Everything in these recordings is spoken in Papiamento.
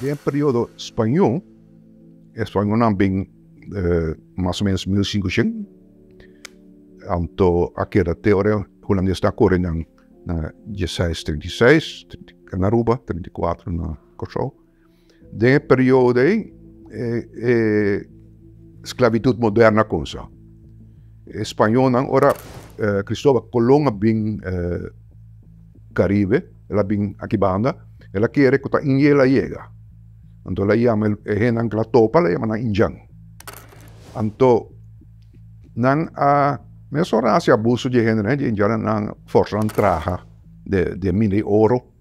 Den e periodo spañó, e spañónan bin mas o menos 1500, anto a keda te ora e hulandesnan a kore nan na dieseis treinta i seis na Aruba, 34 na Kòrsou. Den e periodo ei e sklabitut moderno a kumsa. E spañónan ora Cristóbal Colón a bin Caribe, el a bin aki banda, el a kere ku ta India el a yega. Anto el a yama e hendenan ku el a topa, el a yama nan indjan. Anto nan a mesora hasi abuso di e hendenan, di e indjannan, nan a forsa nan traha den mina di oro.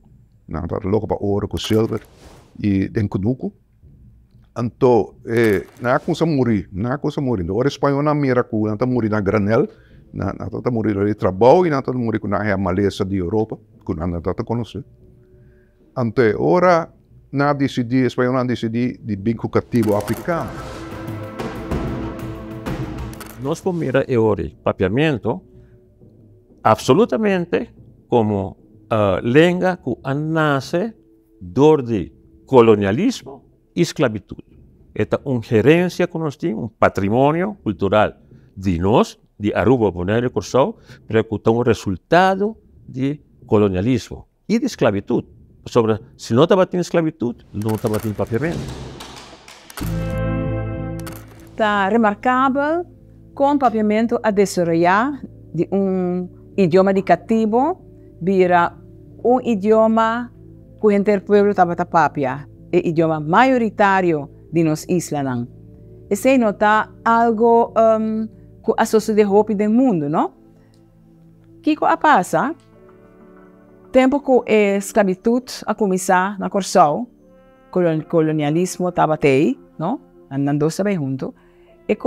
Nan tabata loko pa oro ku silver i den kunuku. Anto e nan a kumsa muri, nan a kumsa muri. Ora e spañolnan mira ku nan ta muri na granel, nan tabata muri dor di trabou i nan tabata muri ku nan haña malesa di Europa ku nan no tabata konosé. Anto e ora nan a disidí, e spañolnan a disidí di bin ku katibu afrikano. Nos por mira e ora di papiamentu Absolutamente como lenga cu a nace door di colonialismo y sclavitud. E ta un herencia cu nos tin, un patrimonio cultural di nos, di Aruba, Bonaire y Corsou, pero cu ta un resultado di colonialismo. I di sklabitut, pasobra si no tabatin sklabitut, no tabatin papiamentu. Ta remarkabel kon papiamentu a desaroyá di un idioma di katibu bira un idioma ku henter pueblo tabata papia, e idioma mayoritario di nos islanan. Esei no ta algu ku a sosodé hopi den mundu, no? Kiko a pasa? Tempu ku e sklabitut a kuminsá na Kòrsou, kolonialismo tabata ei, no? Nan dos ta bai huntu. E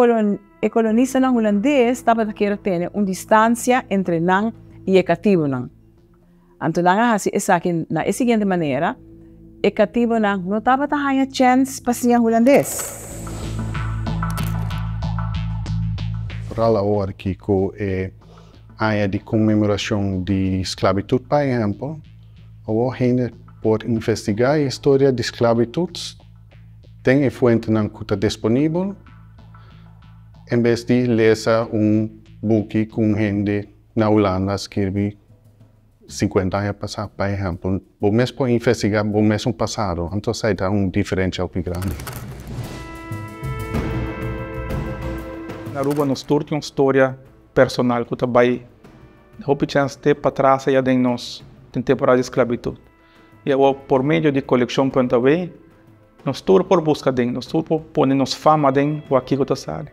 e kolonistanan hulandes tabata kier tene un distansia entre nan i e katibunan. Anto nan a hasi esaki na e siguiente manera, e katibunan no tabata haña chèns pa siña hulandes. Foral awor aki ku e aña di konmemorashon di sklabitut pa ehèmpel, awor hende por investigá e historia di sklabitut den e fuentenan ku ta disponibel en bes di lesa un buki ku un hende Na Hulanda skirbi sinkuenta aña pasá, pa ehèmpel. Bo mes por investigá bo mesun pasado, anto esei ta un diferensha hopi grandi. Na Aruba nos tur tin un storia personal ku ta bai hopi chèns te patras aya den nos den temporada di sklabitut. I awor por medio di Kolekshon Puente Way nos tur por buska den, nos tur por pone nos fama den wak kiko ta sali.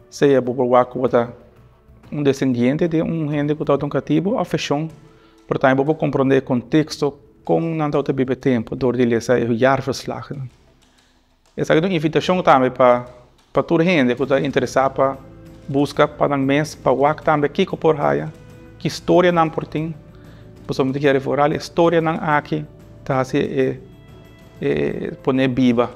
Sea bo por wak ku bo ta Un desendiente di un hende ku tabata un katibu òf feshon, por tambe bo por komprondé e konteksto kon nan tabata biba e tempu dor di lesa e jaarverslagnan. Esaki ta un invitashon tambe pa pa tur hende ku ta interesá pa buska pa nan mes pa wak tambe kiko por haya, ki storia nan por tin, pasobra mi ta kere foral e storianan aki ta hasi e E pone biba.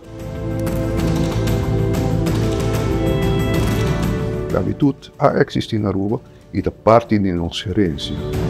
Sklabitut a eksistí na Aruba i ta parti di nos herensia.